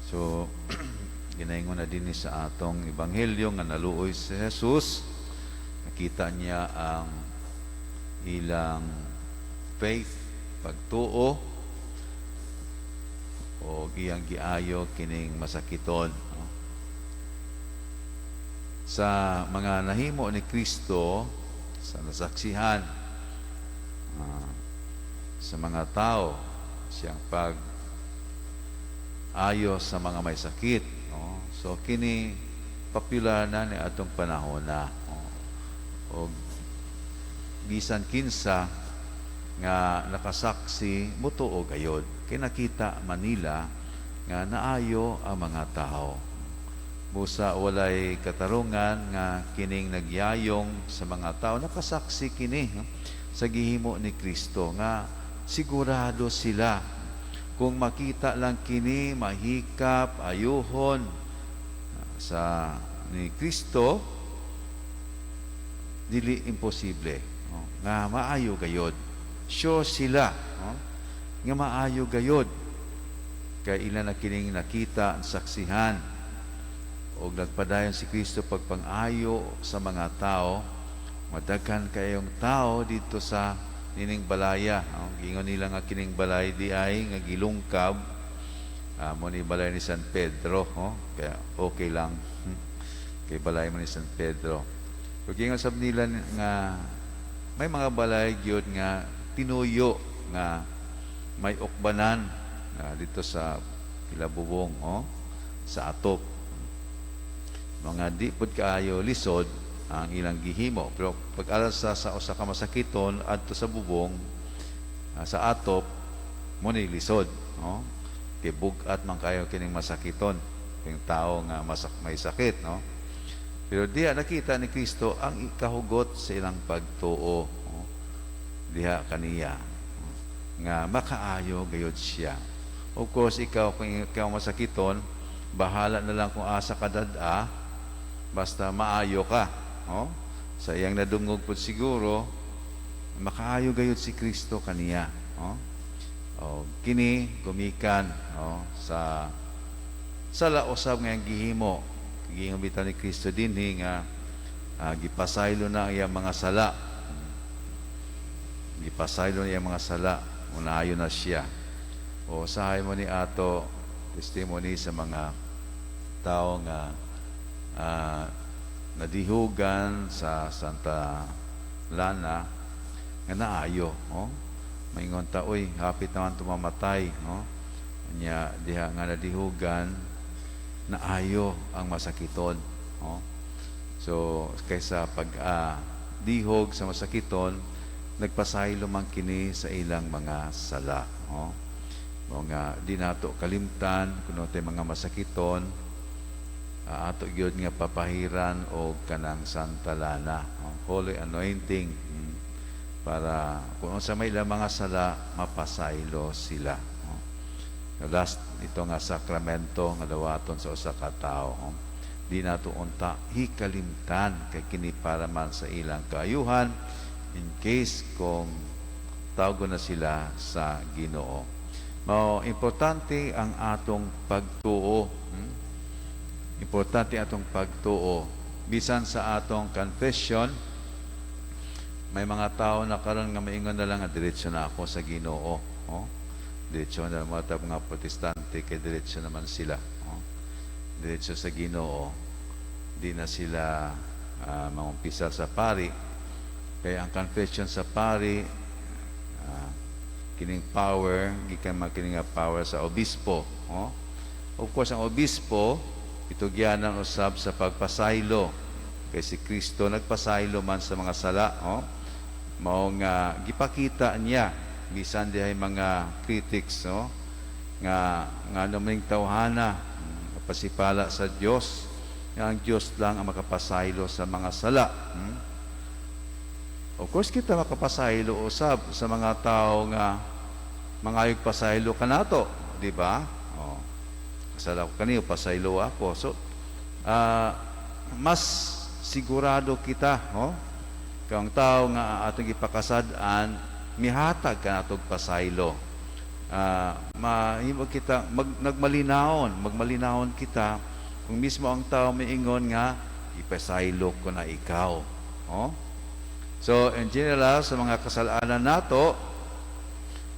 So ginaingon na dinhi sa atong ebanghelyo nga naluoy si Jesus, nakita niya ang ilang faith, pagtuo, o iyang giayo kining masakiton, no? Sa mga nahimo ni Kristo sa nasaksihan sa mga tao, siyang pag ayo sa mga may sakit, no? So kini popular na ni atong panahon na, no? Og bisan kinsa nga nakasaksi, mutuo gayod kay nakita man nila nga naayo ang mga tao. Busa walay katarungan nga kining nagyayong sa mga tao nakasaksi kini, no, sa gihimo ni Kristo nga sigurado sila kung makita lang kini, mahikap, ayuhon sa ni Kristo, dili imposible, no, nga maayo gayod. Sure sila, no, nga maayo gayod kay ila na kining nakita ang saksihan. Og nagpadayon si Kristo pagpang-ayo sa mga tao, madaghan kayong tao dito sa nining balaya, no? Giingon nila nga kining balay di ay nga gilungkab mo ni balay ni San Pedro, oh. Kaya okay lang kay balay mo ni San Pedro. Pero giingon sab nila nga may mga balay gyud nga tinuyo nga may ukbanan dito sa Kilabubong, oh, sa atop. Mga di pud kaayo lisod ang ilang gihimo, pero pag alsa sa usa ka masakiton adto sa bubong, sa atop, mo ni lisod, no, kay bug-at man kayo kining masakiton, kining tao nga may sakit, no? Pero diha nakita ni Kristo ang ikahugot sa ilang pagtuo, no, diha kaniya, no, nga makaayo gayod siya. Of course, ikaw, kung ikaw masakiton, bahala na lang kung asa ka dad-a, basta maayo ka, no? Sa iyang nadungog pud siguro makaayo gayod si Kristo kaniya, no? O kini gumikan, no, sa sala usab nga iyang gihimo. Giingon bitaw ni Kristo dinhi nga gipasaylo na ang iyang mga sala, gipasaylo na iyang mga sala, unayo na siya. O sahay mo ni ato testimony sa mga tao nga nadihugan sa Santa Lana nga naayo, oh. Maingon ta, "Uy, hapit naman tumamatay," no? Nya diha nga nadihugan, naayo ang masakiton, oh. So kaysa pag dihog sa masakiton, nagpasaylo man kini sa ilang mga sala, oh. Mga di nato kalimtan kuno tay mga masakiton, ato gyud nga papahiran og kanang Santa Lana, oh, holy anointing, para kung unsa may ilang mga sala, mapasaylo sila, oh. Last ito nga sakramento nga dawaton sa usa ka tawo, oh. Di nato unta hikalimtan kay kini para man sa ilang kaayuhan in case kung tawgon na sila sa Ginoo. Mao importante ang atong pagtuo. Importante atong pagtuo. Bisan sa atong confession, may mga tao na karon nga maingon na lang nga diretso na ako sa Ginoo. Oh? Diretso na mga tao, mga Protestante, kay diretso naman sila. Oh? Diretso sa Ginoo. Di na sila mangumpisal sa pari. Kaya ang confession sa pari, kining power, gikan man kining nga power sa obispo. Oh? Of course, ang obispo, itugyanan usab sa pagpasaylo. Kay si Kristo nagpasaylo man sa mga sala. Oh? Mao nga gipakita niya bisan dihay mga critics, no, nga nga maning tawhana pasipala sa Dios, nga ang Dios lang ang makapasaylo sa mga sala. Of course, kita makapasaylo usab sa mga tao nga mangayog pasaylo kanato, di ba? Oh. Kasala ko kaniyo, pasaylo ako. So, mas sigurado kita, oh, kang tao nga atong gipakasad-an mihatag kanatog pasaylo. Mahimo kita nagmalinawon, magmalinawon kita kung mismo ang tao miingon nga ipasaylo ko na ikaw. Oh? So, in general, sa mga kasalanan nato,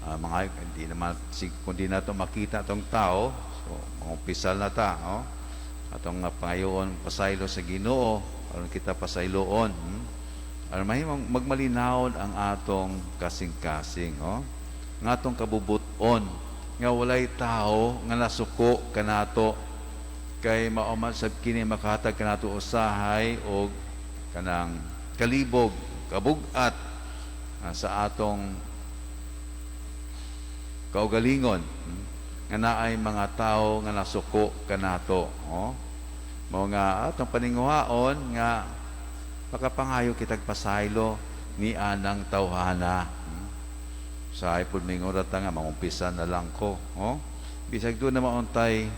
mga hindi naman kung di nato makita atong tao, so mangumpisal na ta, oh? Atong pangayoon pasaylo sa Ginoo aron kita pasayloon. Aron mahimong magmalinawon ang atong kasing-kasing, oh? Ang atong kabubuton nga walay tao nga nasuko kanato, kay mao man sab kini makahatag kanato usahay og kanang kalibog, kabugat sa atong kaugalingon, nga naay mga tao nga nasuko kanato, oh. Mao nga atong paninguhaon nga makapangayo kitag pasaylo ni anang tawhana. Sa pud mingon ta nga mangumpisa na lang ko, oh. Bisag duna mauntay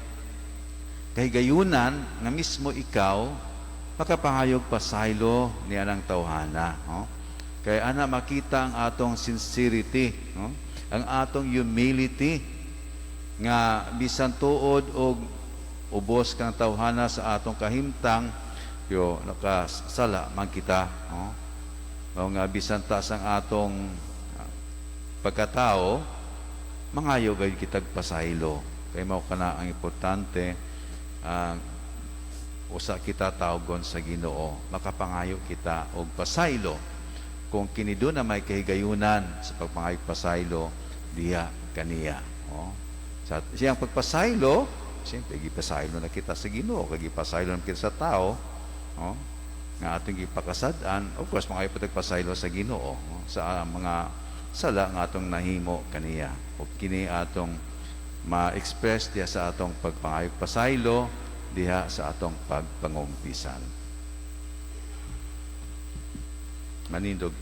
kahigayunan nga mismo ikaw makapangayog pasaylo ni anang tawhana, oh. Kay ana makita ang atong sincerity, no? Ang atong humility nga bisan tuod og ubos kang tawhana sa atong kahimtang, yo nakasala man kita, no? Mao nga bisan taas ang atong pagkatao, mangayo gayud kitag pasaylo, kay mao kana ang importante, ang usa kita tawgon sa Ginoo, makapangayo kita og pasaylo kung kini duna may kahigayunan sa pagpangayo pasaylo diha kaniya, oh. Sa siyang pagpasaylo, siyempre gipasaylo na kita sa Ginoo, kay gipasaylo na kita sa tao, oh, nga atong gipakasad-an. Of course, mangayo pa pasaylo sa Ginoo, oh, sa mga sala nga atong nahimo kaniya, ug kini atong ma-express diha sa atong pagpangayo pasaylo diha sa atong pagpangumpisal. Manindog.